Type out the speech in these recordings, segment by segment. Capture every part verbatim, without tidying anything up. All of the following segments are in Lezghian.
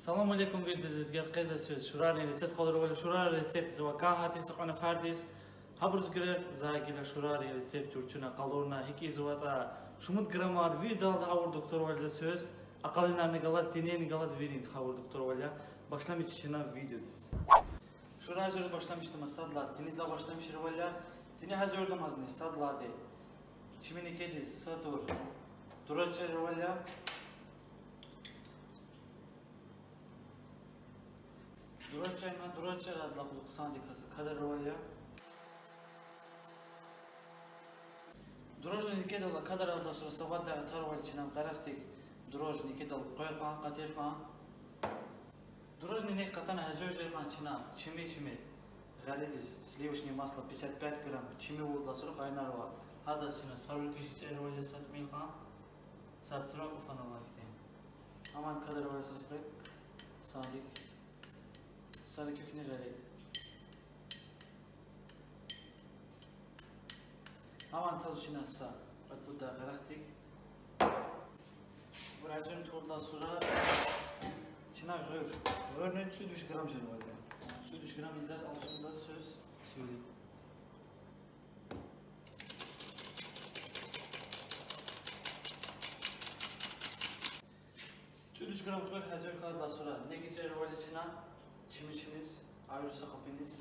Салам алейкум, виридаз лезгияр. Къе за квез шурарин рецепт къалурвал я. Шурарин рецепт за вакай гьатиса кьве нафардиз. Гьабуруз гуьре за гила шурарин рецепт чурчуна къалурна, гьикӀ ийизватӀа, шумуд граммар, виридалди авурдук турвал я за квез. Акъалунарни галаз, тинейни галаз вирин хавурдук турвал я. Башламиш чна видеодиз. Шура гьазур башламишдамаз садлай, тинидилай башламишрвал я. Тини гьазурдамазни садлади чими некедиз са тур дураж чӀервал я. Дураж чӀема, дураж чӀердалай кьулухъ хъсандик кадарвал я. Дуражни некедал кадарайдалай сура са вад лагьай тарвал чна къерехдик дураж некедал къвер кьан, къатир кьан. Дураж некед къатана гьазур жез кьан чна чими-чими гъеридиз сливочное масло пятьдесят пять грамм чими вурдалай сура къайнарвал. Гьадаз чна са ругуж чӀервал я, са тӀимил кьан, са тура уфанал ихьтин. Аман кадарвал я са садик, садик, са ругуж куьхьни гъери. Аман тазва чна са кьвед-пуд дакъа къерехдик. Гьазур тавурдалай сура чна гъуьр, гъуьрни цӀуд виш грамм жезва. ЦӀуд виш грамм ийизвай алчундаз квез чиви. ЦӀуд виш грамм гъуьр гьазур хьайидалай сура некед чӀервал я чна чими-чимиз, гьар са къапуниз.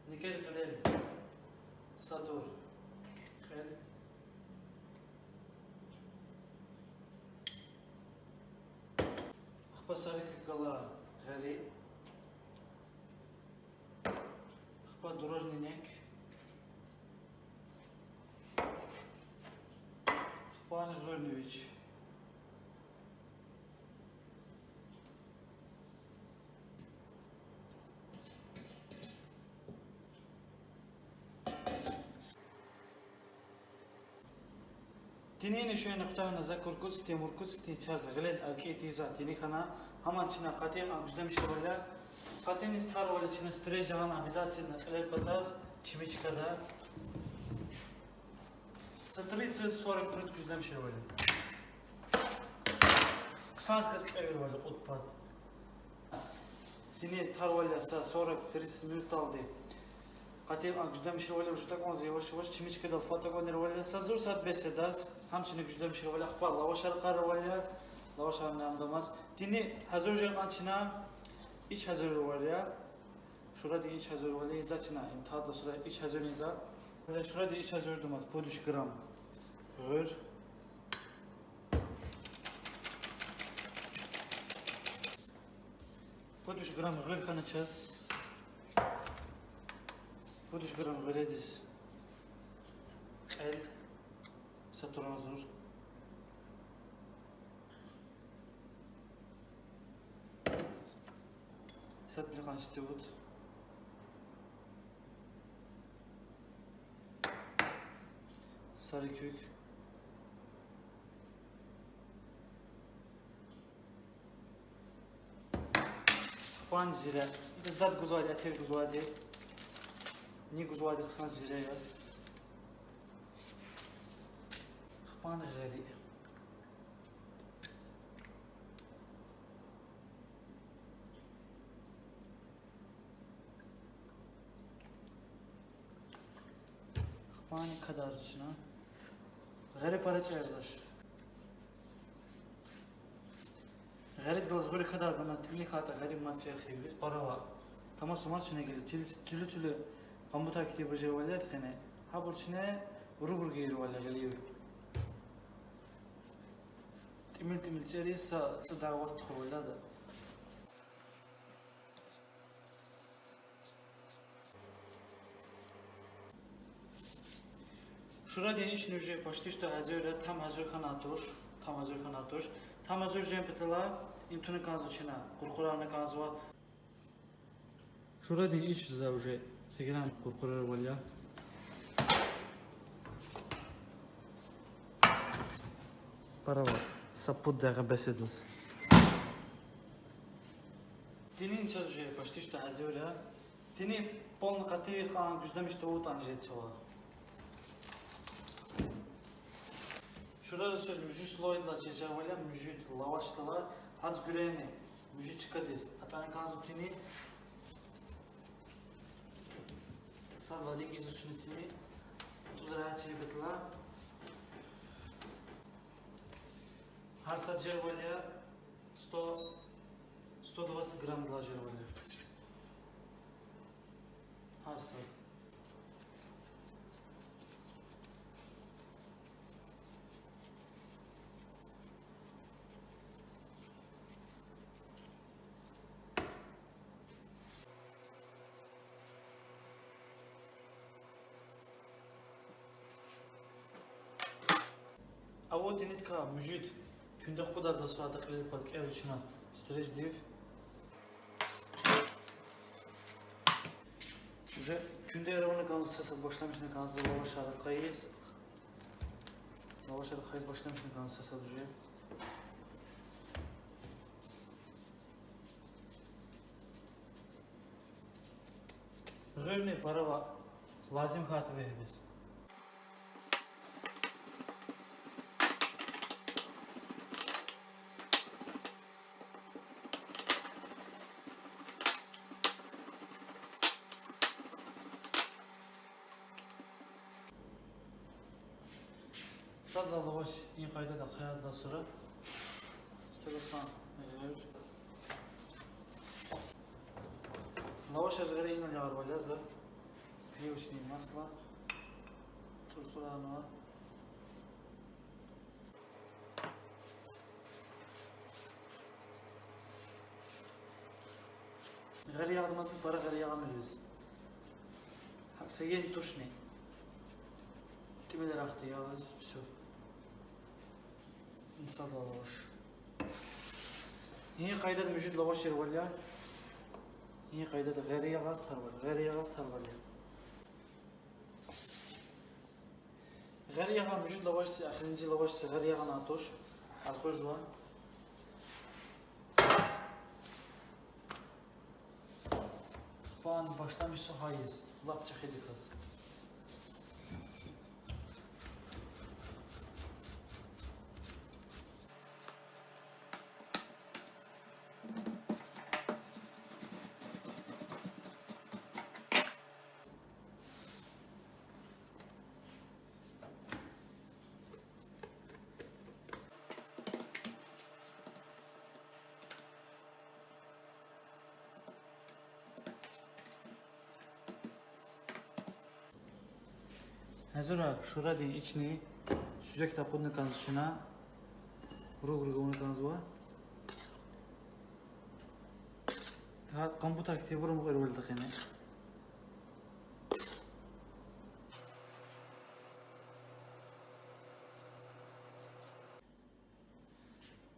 Некед кьилел са тур кьел. Ахпа са ругуж гала гъери. Ахпа дуражни некед. Ахпа гъуьрни вич. Тинини шуьн хутахна за куркуцкдин, муркуцкдин чаз гъилел алкӀи тийизвай тини хьана, гьаман чна къатир кьан гуьзлемишрвал я. Къатирни тарвал я чна стриж жагъана обязательно кьилел патаз, чими чкада. Са тридцать-сорок минут гуьзлемишрвал я. Хъсан хьиз кӀевирвал я кьуд пад. Тини тарвал я са сорок-тридцать минутдалди. Къатир кьан гуьзлемишрвал я, уже такӀанзава яваш-яваш, чими чкадал фад такӀанирвал я, са зур сад бес я адаз, гьам чна гуьзлемишрвал я, ахпа лавашар къарарвал я, лавашарни ам дамаз. Тини гьазур жез кьан чна ич гьазуррвал я. Шурадин ич гьазурвал ийизва чна, им тадалай сура ич гьазур ийизва. Шурадин ич гьазурдамаз пуд виш грамм гъуьр. Пуд виш грамм гъуьр хьана чаз. Пуд виш грамм гъуьредиз кьел, са тура зур. Са тӀимил кьан сифте вуд. Са ругуж. Ахпани зире. Ида зад гузвайди, этер гузвайди, ни гузвайди хъсан зире я. Ахпани гъери. Ахпани кадарзава чна. Гъери пара чӀерзавач. Гъерид галаз гъуьр кадарнамаз тӀимил хьайитӀа гъери мад чӀер хьайиди я, пара ава. Тамашамаз чна гила чили-чили къамбутай хьтин бажарвал я къене. Гьабур чна руг-руг ийирвал я гъилив. ТӀимил-тӀимил чӀери са цӀуд дакъа вахт тухурвал я ада. Шурадин ични уже почти что гьазур я, там гьазур хьанай туш, там гьазур хьанай туш. Там гьазур жен патал им туна кӀанзава чна, къуркъурана кӀанзава. Шурадин ич за уже сигран къуркъурарвал я. Пара ава, са пуд дакъа бес я адаз. Тини чаз уже почти что гьазур я. Тини полный къатир кьан гуьзлемиш тавуртӀани жеда чавай. Шура за квез муьжуьд слойдалай чиржавал я, муьжуьд лавашдалай. Гьадаз гуьрени муьжуьд чкадиз атӀана кӀанзава тини. Садлагьана гизусуни тини. ТӀуз рагьат чир гатла. Гьар сад жервал я сто, сто двадцать граммдилай жервал я. Гьар сад. Авур тинидикай муьжуьд куьнде хкудайдалай сура кьилел пад кӀевзава чна стриждив. Уже куьнде авуна кӀанзава, са сад башламишна кӀанзава лавашар хъийиз. Лавашар хъийиз башламишна кӀанзава са сад уже. Гъуьрни пара ваъ, лазим хьайитӀа вегьибуруз. Садлагьана лаваш и къайдада хъиядалай сура, са гасан гъуьр. Лавашар гъери инал ягъарвал я за сливочный масло, цӀурцӀуранва. Гъери ягъ амазни пара гъери ягъамир виз. Гьакӏ са ен тушни. ТӀимил рахди ягъиз, всё. Садлагьана лаваш. И къайдада муьжуьд лаваш жирвал я. И къайдада гъери ягъиз тарвал, гъери ягъиз тарвал я. Гъери ягъана муьжуьд лавашдиз, эхиримжи лавашдиз гъери ягъана туш, алхужзава. Пан башламишзава гьайиз, лап чӀехидаказ. Гьазура шурадин ични, сузекда акъудна кӀанзава чна, руг-руг авуна кӀанзава. Гьа къамбутар хьтинбур амукьайвал тахьана.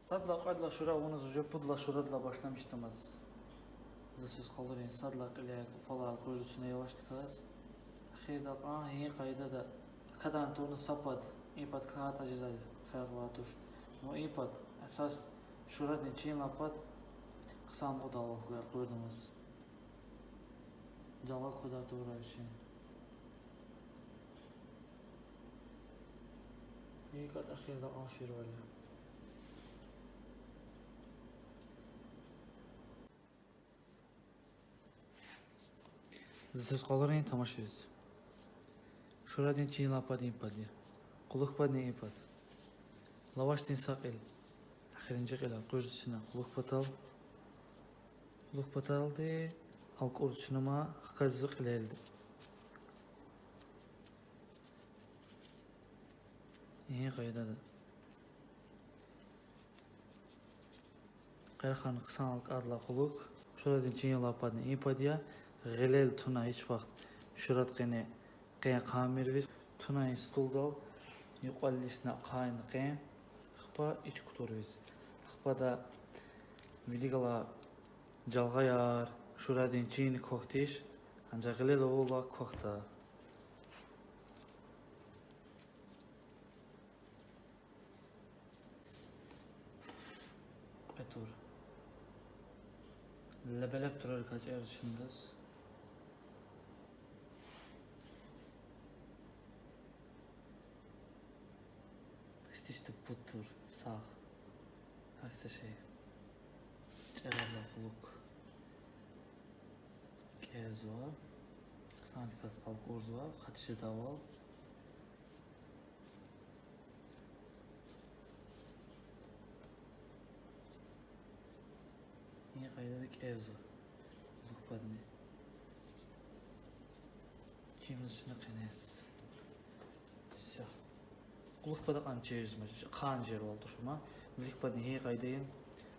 Садлагьана кьвед лагьай шура авуна, уже пуд лагьай шурадилай башламишнамаз. За сус къалурин садлагьана кьиле кӀуфалай къуждуцуна явашдаказ. Эхирда кьван и къайдада акадан тавуна са пад, и пад катӀа жезва, феркьвай туш. Ну и пад, эсас шурадин чинлай пад хъсан кьудал хьуй къуьрдамаз. Жагъа квадар тавурай вичин. И кьван эхирда кьван фирвал я. За сус къалурин тамашиз. Шурадин чинлай пад и пад я. Кьулухъ падни и пад. Лавашдин са кьил. Эхиримжи кьилай къуждуцуна кьулухъ патал. Кьулухъ паталди алкӀурцуна ма хкажзава кьилелди. И къайдада. Къерехна хъсан алкӀардилай кьулухъ, шурадин чинлай падни и пад я, гъилел туна гьич вахт шурад къене къен хъамир виз, туна и стулдал, юкьвал илисна ахъайна къен, ахпа ич кутур виз. Ахпа ада вилик галай жалгъаяр, шурадин чинни квахьдайди, анжах гъилел авурла квахьда. Кьве тур. Лебелеб турарикай чӀерда чна адаз. Почти что пуд тур сагъ. Гьахьтин шей. Чарла кьулухъ кӀевзава. Хъсандаказ алкӀурзава, хатиз жедайвал. И къайдада кӀевзава кьулухъ падни. Чимиз чна къенез. Всё. Кьулухъ пад акьван чирзмач, хъсан жервал туш ама. Вилик падни гьи къайда я,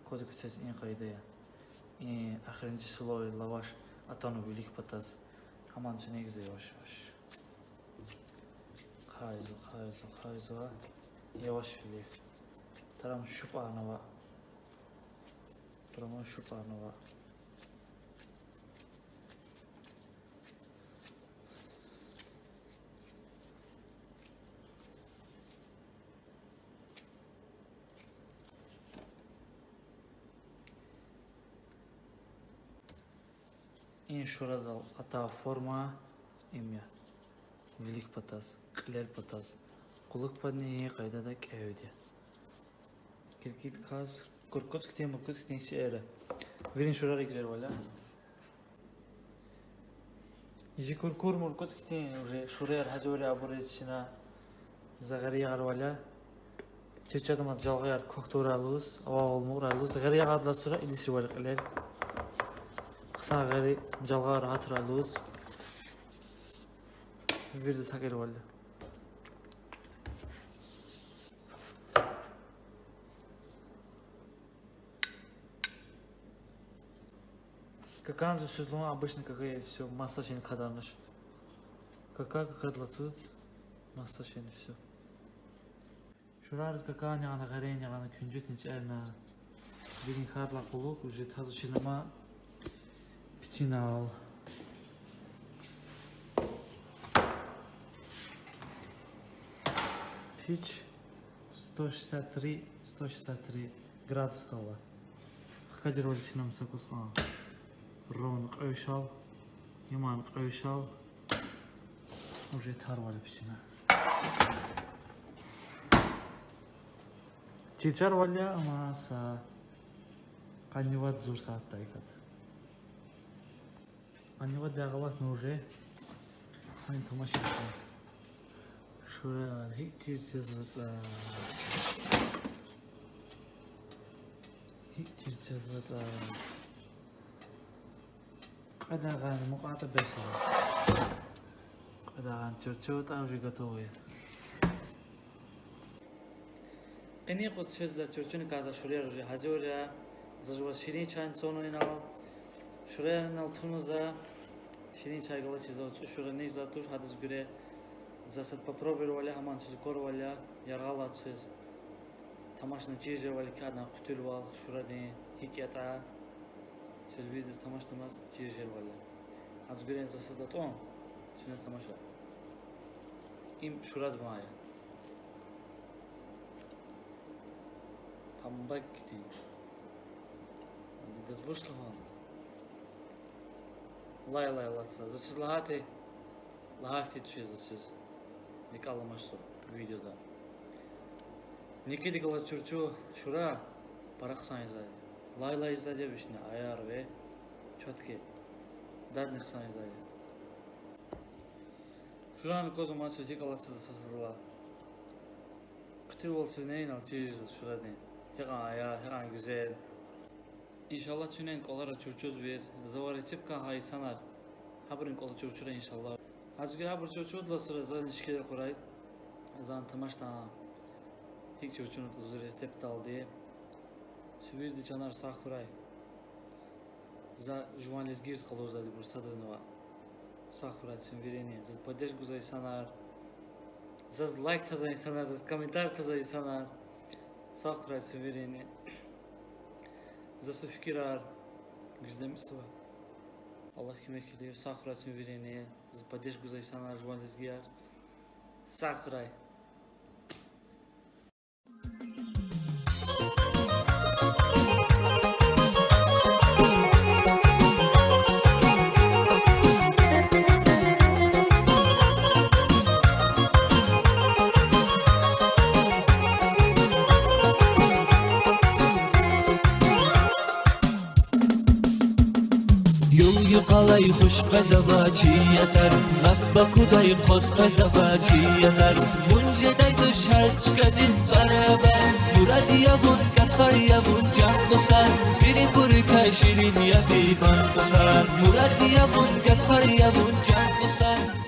кваз куьцез и къайда я. И ахиримжи слой лаваш атанва вилик патаз. Гьаман чна икӀ ийизва яваш-яваш. Хъайзава, хъайзава, хъайзава. Яваш вилик. Тарам шупӀарнава. Тарам шупӀарнава. И шурадал атай форма им я. Вилик патаз, кьилер патаз. Кьулухъ падни и къайдада кӀевди я. Килигиз кваз, куркуцкитин, муркуцкитин шейэр. Вирин шурар икӀ жервал я. Чи куркур, муркуцкитин уже шураяр гьазур я, абуруз чна за гъери ягъарвал я. Чирчадамаз жалгъаяр кухтурай лугьуз, авайвал мукьурай лугьуз, гъери ягъайдалай сура илисривал я кьилер. Хъсан гъери жалгъа рагьатрай лугьуз. Виридаз гьакӀ ивал я. Каканза сузлума обычно, какая, всё, маса шейни кадарнач. Кака, какадалай туш, маса шейни, всё. Шурариз какани гъана, гъерени гъана, куьнжетни чӀерна. Вирин хьардалай кьулухъ уже тазва чна ма пичинал. Пич сто шестьдесят три, сто шестьдесят три градусдал ава. Хкажирвал чна маса кваз кьван. Ровно кьве вишал, иман кьве вишал. Уже тарвал я пичина. Чирчарвал я, амма са къанни вад-зур сятда икӀ я. Къанни вад ягъалатна уже. Гьана тамаша. Шурар гьикӀ чирчазватӀа. ГьикӀ чирчазватӀа. Кьведагъан мукьватӀа бес я. Кьведагъан чурчуватӀа уже готовый я. Къенин юкъуз чаз за чурчуникай за шураяр уже гьазур я. За жуваз ширин чайни цанва инал. Шураяр инал туна за. Ширин чай галачиз за цӀуд шура нез за туш, гьадаз гуьре за сад попробовать ийирвал я, гьаман чаз акурвал я, яргъалай чаз. Тамашна чир жервал я, кьадан хъуьтуьлвал шурадин гьикӀ ятӀа. Чаз виридаз тамашдамаз чир жервал я. Гьадаз гуьре за сад атӀун, чуьне тамаша. Им шурад ван я. Памбаг хьтин. Адидаз вуч лугьун? Лайлай лацла. За суз лагьайтӀа, лагьай хьтин тушир за суз. РикӀел аламач са видеода. НикӀидихъ галаз чурчу шура пара хъсан ийизвайди я. Лайлай ийизвайди я вични, аяр ве, чётки. Дадни хъсан ийизвайди я. Шурани кваз ама суз гьикӀ алатзава са садралай. Хъуьтуьлвал суз неинал чир жезва шурадин. Гьикьван аяр, гьикьван гуьзел. Иншаллагь, чунин кӀвалера чурчузвайди я. Завай рецепт кӀан гьа инсанар. Гьабурун кӀвале чурчура, иншаллагь. Гьадаз гуьре гьабур чурчудалай сура зани шикер хьурай. Зани тамашда, гьикӀ чурчунатӀа зун рецептдалди. Куь виридан чанар сагъ хьурай. За жуван лезгийриз къалурзавайбур садазни ваъ. Сагъ хьурай куь вирини. Заз поддержка гузвай инсанар. Заз лайк тазвай инсанар, заз комментарий тазвай инсанар. Сагъ хьурай куь вирини. За са фикирар гуьзлемишзава. Аллагь куьмек хьуй, сагъ хьурай куь вирини. Заз поддержка гузвай инсанар, жуван лезгияр. Сагъ хьурай. Къалай хуш къвезава чи ятар, лап Бакудай хъваз къвезава чи ятар. Вун жедай туш гьар чкадиз барабар. Мурад я вун, гатфар я вун, чан къусар. Вирибурукай ширин я ви ван къусар. Мурад я вун, гатфар я вун, чан къусар.